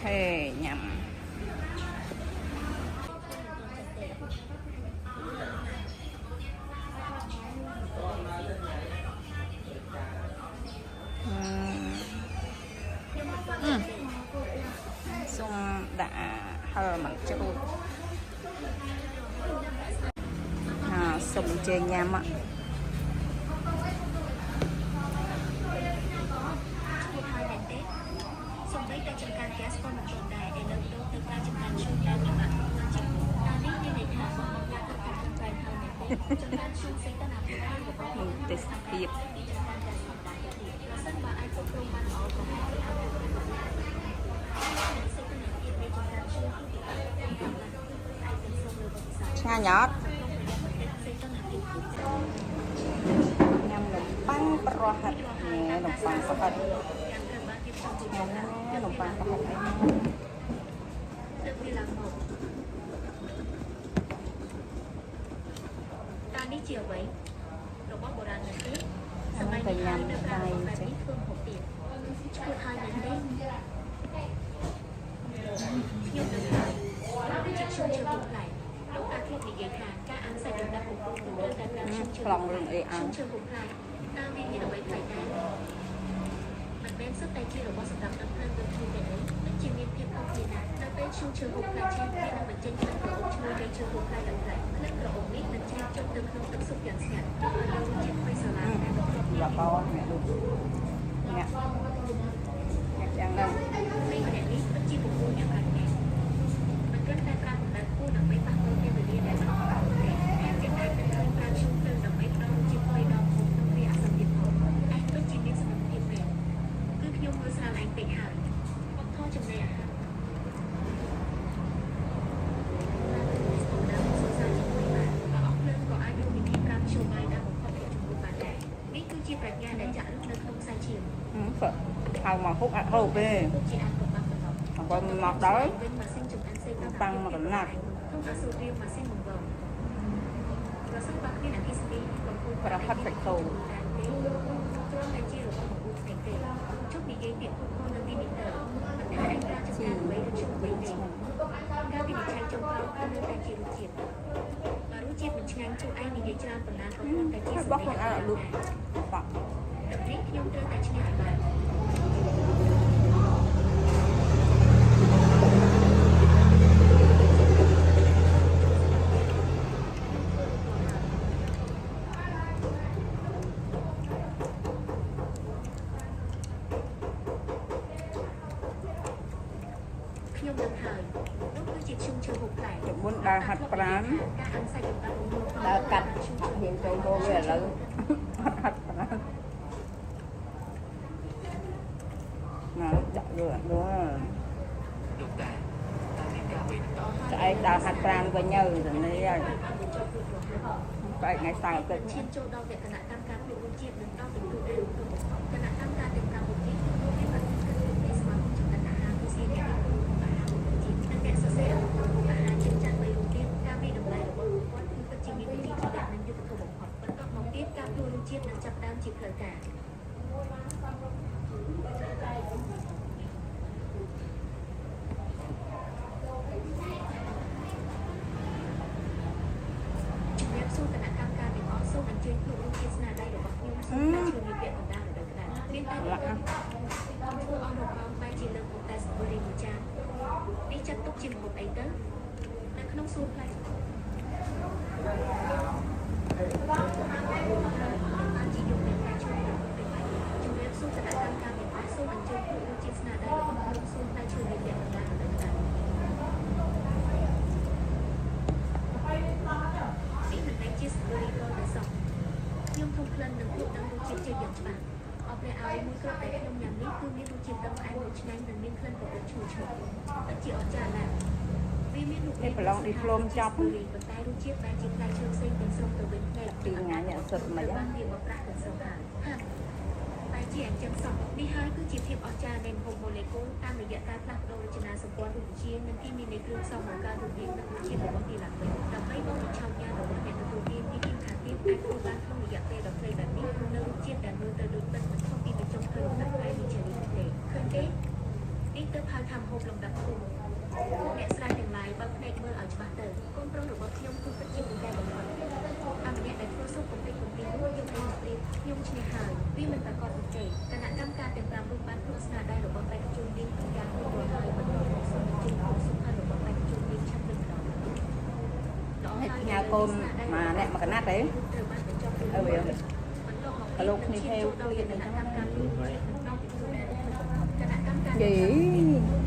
ខេញ៉ាំអឺសូមដាក់ហឹរមកជ្រូកអាសូមអញ្ជើញញ៉ាំអ่ะ ឈួតហើយមែនទេសំបីតែចង្ការហ្គាសក៏មិនទាន់ដែរឥឡូវដូរទៅប្រើចង្ការឈូសដែលពិបាកក្នុងជាងមុនតើនេះមានន័យថាបងបងឡាទៅកំពុងប្រែហើយមែនទេចង្ការឈូសសីតុណ្ហភាពហើយរបស់ នេះទេសភាព ពីចង្ការហ្គាសធម្មតាទៅទៀតប្រសិនបើអាចគ្រប់គ្រងបានល្អក៏អាចធ្វើឲ្យសីតុណ្ហភាពនៃចង្ការឈូសគឺពិបាកក្នុងការឡើងអាចនឹងសូមលើវិស័យ ឆ្ងាញ់អត់ ក្នុងរយៈប្រទេសសីតុណ្ហភាពគឺ ញ៉ាំនំប៉័ងប្រហិតនេះនំប៉័ងប្រហិត យ៉ាងត្រូវបានរៀបចំជា ញ៉ាំ ណា ណានំប៉័ងប្រហិតអី លើកវាឡើងមកតើនេះជាអ្វីរបស់បុរាណមែនទេសម័យនេះហើយនៅប្រើរបស់បែបនេះធ្វើម្ហូបទៀតឈួតហើយមែនទេខ្ញុំនឹងហើយនេះជាឈុំជើងប្លែកលោកតាធ្លាប់និយាយថាការអានសាច់ដណ្ដាប់កំពុងគឺត្រូវតែប្រើឈុំជើង ប្លង់រឿងអីអ ឈុ ង ំឈើហូបផ្លែតើវាមានអ្វីប្លែកដែរមិនមែនសុទ្ធតែជារបស់សម្រាប់ដុតភ្លើងដូចគ្នាទេអីពិតជាមានភាពខុសគ្នាណាស់នៅពេលឈុំឈើហូបផ្លែឆេះវានឹងបញ្ចេញក្លិនក្រអូបឈ្ងុយនៃឈើហូបផ្លែដល់ផ្លែក្លិនក្រអូបនេះនឹងជ្រាបចូលទៅក្នុងទឹកស៊ុបយ៉ាងស្ងាត់ធ្វើឲ្យរសជាតិថ្មីស្រឡាងដែលមិនធ្លាប់មាន លកអ្នកលោកអ្នកអ្នកយ៉ាងហ្នឹង មីម្នាក់នេះពិតជាពពូអ្នកប្រាជ្ញាមិនត្រឹមតែប្រើកម្ដៅខ្ពស់ដើម្បីប៉ះពាល់ពេលវេលាដែលមិនល្អទេថែមទាំងអាចនឹងឃើញប្រើឈូងភ្លើងដើម្បីផ្ដល់រសជាតិថ្មីដល់ម្ហូបក្នុងគ្រាអាសន្នទៀតផងឯងពិតជាមានសមត្ថភាពមែនគឺខ្ញុំមើលស្រាលឯងពេកហើយបកថចំណេះអាហារស្តង់ដារសរសើរជាមួយបានបើអស់ភ្លើងក៏អាចរកវិធីប្រើមធ្យោបាយដែលបំផុតភាពជំនួយបានដែរនេះគឺជាប្រាជ្ញាដែលចាក់ឫសនៅក្នុងខ្សែឈាម ហៅមកហូបអត់ហូបទេ ពុកជាអាចកំបាំងបន្លំ អង្គមកដល់ វិញម៉ាស៊ីនចម្អិនសេត ប៉ាំងមកកំណាត់ ក្នុងអាសូរៀមម៉ាស៊ីនបង្វិលប្រសិនបើគ្មានអគ្គិសនីកំពុង ប្រហិតសាច់គោ ទេគ្រាន់តែជារបស់បង្អួចផ្សេងទេជប់និយាយពាក្យភូតភរនៅទីនេះទៅមិនថាឯងប្រើចំការអ្វីឬជុំអ្វីទេការវិនិច្ឆ័យចុងក្រោយគឺនៅតែជារសជាតិបើរសជាតិមិនឆ្ងាញ់ជួឯងនិយាយច្រើនប៉ុណ្ណាក៏គ្រាន់តែជា បោះខ្លួនឯងអត់លុបបាក់ ទឹកនេះខ្ញុំត្រូវតែឈ្នះឲ្យបាន ខ្ញុំដឹងហើយនោះគឺជាឈុំឈើហូបផ្លែ ជំមុនដើរហាត់ប្រាណ ការអាំងសាច់ដណ្ដើម ដើរកាត់អត់ហ៊ានចូលហូបទេឥឡូវអត់ហាត់ប្រាណណាដាក់លើលើ លោកតាតើមានការអ្វីនឹងត ស្អែកដើរហាត់ប្រាណវិញទៅទៅនេះហើយស្អែកថ្ងៃសៅរ៍អាទិត្យ ឈានចូលដល់វគ្គគណៈកម្មការភ្លក់រសជាតិនិងដល់ពិន្ទុដែលរំពឹងបំផុតគណៈកម្មការទាំង5មុខនេះគឺរួមមានប្រធានគណៈនៃសមាគមចំណិតអាហាររុស្ស៊ីអ្នកនិពន្ធម្ហូបអាហារកម្ពុជានិងអ្នកសរសេរអនុព័ន្ធម្ហូបអាហារជើងចាស់3រូបទៀតការវាយតម្លៃរបស់ពួកគាត់គឺពិតជាមានវិជ្ជាជីវៈនិងយុត្តិធម៌បំផុតបន្ទាប់មកទៀតការភ្លក់រសជាតិនឹងចាប់ផ្ដើមជាផ្លូវការ ជំរាបសួរគណៈកម្មការទាំងអស់សូមអញ្ជើញភ្លក់រសជាតិស្នាដៃរបស់ខ្ញុំសូមតែជួយមានពាក្យកណ្ដាលរដូវក្ដៅមានតែ លាក់ណា កុំធ្វើអស់រកងបែរជាលើកមកតែស្បូរីមួយចាននេះចាត់ទុកជាម្ហូបអីទៅនៅក្នុងសួនផ្លែបានជាយកតែផ្លែឈើទៅពេកបែបនេះជំរាបសួរគណៈកម្មការទាំងអស់សូមអញ្ជើញភ្លក់រសជាតិស្នាដៃរបស់ខ្ញុំសូមតែជួយមានពាក្យកណ្ដាលរដូវក្ដៅ នេះមិនមែនជាស្បូរីទាល់តែសោះខ្ញុំធំក្លិននិងភ្លក់ដឹងរសជាតិចេញយ៉ាងច្បាស់អបព្រះឲ្យមួយគ្រាប់ដែលខ្ញុំញ៉ាំនេះគឺមានរសជាតិដឹងផ្អែមដ៏ឆ្ងាញ់និងមានក្លិនក្រអូបឈ្ងុយឈ្ងុយពិតជាអស្ចារ្យណាស់វាមានរូប នេះប្រឡងឌីប្លូមចប់ ប៉ុន្តែរសជាតិបែរជាផ្លែឈើផ្សេងទាំងស្រុងទៅវិញផ្នែក ពីរថ្ងៃនេះអត់សិតមិន បានវាបប្រាស់ទាំងស្រុងហើយហាបែរជាអញ្ចឹងសោះនេះហើយគឺជាភាពអស្ចារ្យនៃម្ហូបម៉ូលេគុលតាមរយៈការផ្លាស់ប្ដូររចនាសម្ព័ន្ធរូបវិទ្យានិងគីមីនៃគ្រឿងផ្សំបង្កើតរូបរាងនិងរសជាតិរបស់វាឡើងវិញដើម្បីបោះបញ្ឆោតញ៉ាំរបស់អ្នកទទួលទានពីទីខាងទៀតអាចធ្វើបានក្នុងរយៈពេលដ៏ខ្លីបែបនេះនៅរសជាតិដែលមើលទៅដូចពិតមិនខុសពីបញ្ចុងធ្វើលំដាប់ផ្លែមីឆេរីនោះទេឃើញទេនេះ នេះទើបហៅថាម្ហូបលំដាប់ខ្ពស់ពួកអ្នកស្រាទាំងឡាយបើកភ្នែកមើលឲ្យច្បាស់ទៅកូនប្រុសរបស់ខ្ញុំគឺពិតជាពូកែបំផុតអាម្នាក់ដែលធ្វើស៊ុបកំទេចកំទីនោះយកទៅមកព្រៀបខ្ញុំឈ្នះហើយវាមិនប្រកបនោះទេគណៈកម្មការទាំង5រូបបានភ្លក់ស្នាដៃរបស់បេក្ខជននាងយ៉ាងរួចរាល់ហើយបន្ទាប់មកសូមអញ្ជើញពួកសុផាន់របស់បេក្ខជននាងឆាប់វិញម្ដងល្អ ហើយ ហើយ ផ្ញើកូនមកអ្នកមកកណាត់ទេ ត្រូវបានបញ្ចប់រួច អើវា បន្ទាប់មក ប្រឡូកគ្នាហេវ ដល់គណៈកម្មការលោកជាតិដល់ពិភព យី